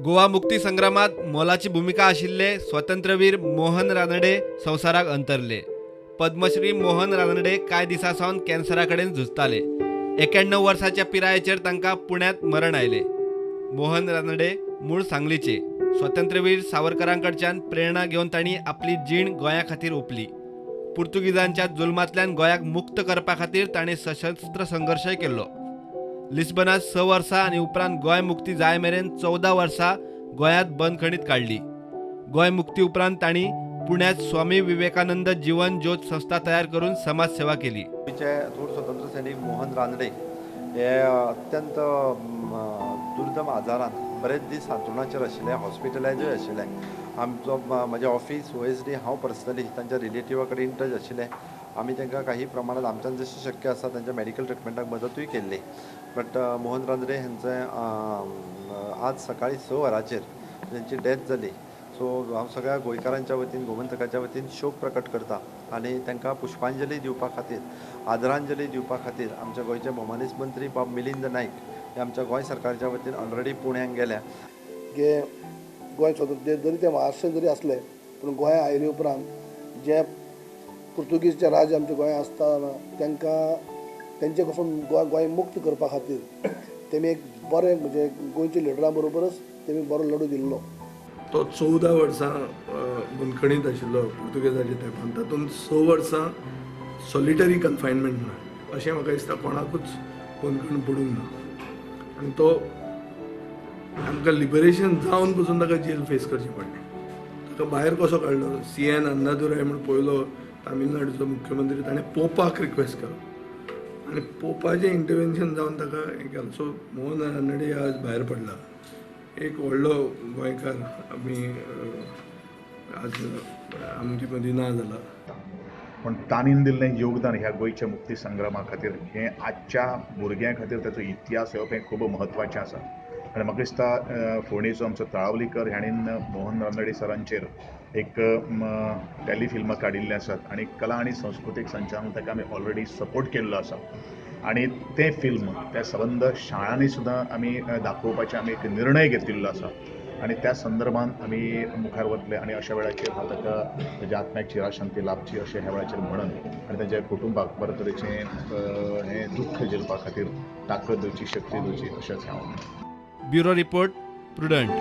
गोवा मुक्ती संग्रामात मोलाची भूमिका आशिल्ले स्वातंत्र्यवीर मोहन रानडे संवसाराक अंतरले. पद्मश्री मोहन रानडे कांय दिसां सावन कॅन्सरा कडेन झुजताले. 91 वर्साच्या पिरायेचेर तांकां पुण्यांत मरण आयलें. मोहन रानडे मूळ सांगलीचे. स्वातंत्र्यवीर सावरकरांकडच्यान प्रेरणा घेवन तांणी आपली जीण गोंया खातीर ओंपली. पुर्तुगीजांच्या जुलमांतल्यान गोंयाक मुक्त करपा खातीर ताणें सशस्त्र संघर्शय केल्लो. लिस्बनात 6 वर्सां आनी उपरांत गोंय मुक्ती जाय मेरेन 14 वर्सां गोंयांत बंदखणीत काडली. गोंय मुक्ती उपरांत तांणी पुण्यांत स्वामी विवेकानंद जीवन ज्योत संस्था तयार करून समाजसेवा केली. गोंयचे थोर स्वतंत्र सैनीक मोहन रानडे हे अत्यंत दुर्दम आजारान बरेच दीस हांतरुणाचेर आशिल्ले, हॉस्पिटलायजूय आशिल्ले. आमचो म्हजें ऑफिस OSD हांव पर्सनली तांच्या रिलेटिवा कडेन इन टच आशिल्ले. आमी तांकां काही प्रमाणात आमच्यान जशें शक्य आसा तांच्या मेडिकल ट्रिटमेंटाक मदतूय केल्ली. बट मोहन रानडे हेंचे आज सकाळी 6 वरांचेर तांची डेथ जाली. सो हांव सगळ्या गोंयकारांच्या वतीन, गोमंतकाच्या वतीन शोक प्रकट करता आनी तांकां पुष्पांजली दिवपा खातीर, आदरांजली दिवपा खातीर आमच्या गोंयचे भोवमानेस्त मंत्री बाब मिलिंद नायक हे आमच्या गोंय सरकारच्या वतीन ऑलरेडी पुण्याक गेल्या. गोंय स्वतंत्र जरी ते महाराष्ट्र जरी आसले पूण गोंया आयले उपरांत जे पुर्तुगीजचे राज्य आमच्या गोंयांत आसतना तांकां तेंचे पासून गोंय मुक्त करपा खातीर तेमी एक बरें म्हणजे गोंयच्या लिडरां बरोबरच तेमी बरो लढो दिल्लो. तो 14 वर्सां बंदखणींत आशिल्लो पुर्तुगेजाच्या तेंपान. तातूंत 6 वर्सां सॉलिटरी कन्फायनमेंट म्हणा अशें म्हाका दिसता कोणाकूच बंदखण पडूंक ना. आनी तो आमकां लिबरेशन जावन पसून ताका जेल फेस करचें पडलें. ताका भायर कसो काडलो, CN Annadurai म्हूण पयलो तामिळनाडूचो मुख्यमंत्री, ताणें पोपाक रिक्वेस्ट केलो आनी पोपाचें इंटरवेन्शन जावन ताका हें केलें. सो मोहन रानडे आज भायर पडला. एक व्हडलो गोंयकार आमी आज आमचे मदीं ना जाला. पूण तांणी दिल्लें योगदान ह्या गोंयच्या मुक्ती संग्रामा खातीर हें आजच्या भुरग्यां खातीर ताचो इतिहास येवप हें खूब म्हत्वाचें आसा. आनी म्हाका दिसता फोंडेचो आमचो तळावलीकर हाणें मोहन रानडे सरांचेर एक टेलिफिल्मां काडिल्लीं आसात आनी कला आनी संस्कृतीक संचालन ताका आमी ऑलरेडी सपोर्ट केल्लो आसा. आनी तें फिल्म त्या संबंद शाळांनी सुद्दां आमी दाखोवपाचें आमी एक निर्णय घेतिल्लो आसा आनी त्या संदर्भान आमी मुखार वतले. आनी अशा वेळाचेर हांव ताका ताज्या आत्म्याक चिराशांती लाभची अशें ह्या वेळाचेर म्हणून आनी ताज्या कुटुंबाक बरे तरेचें हें दुख्ख झेलपा खातीर ताकद दिवची, शक्ती दिवची अशेंच हांव म्हणटा. Bureau report, Prudent.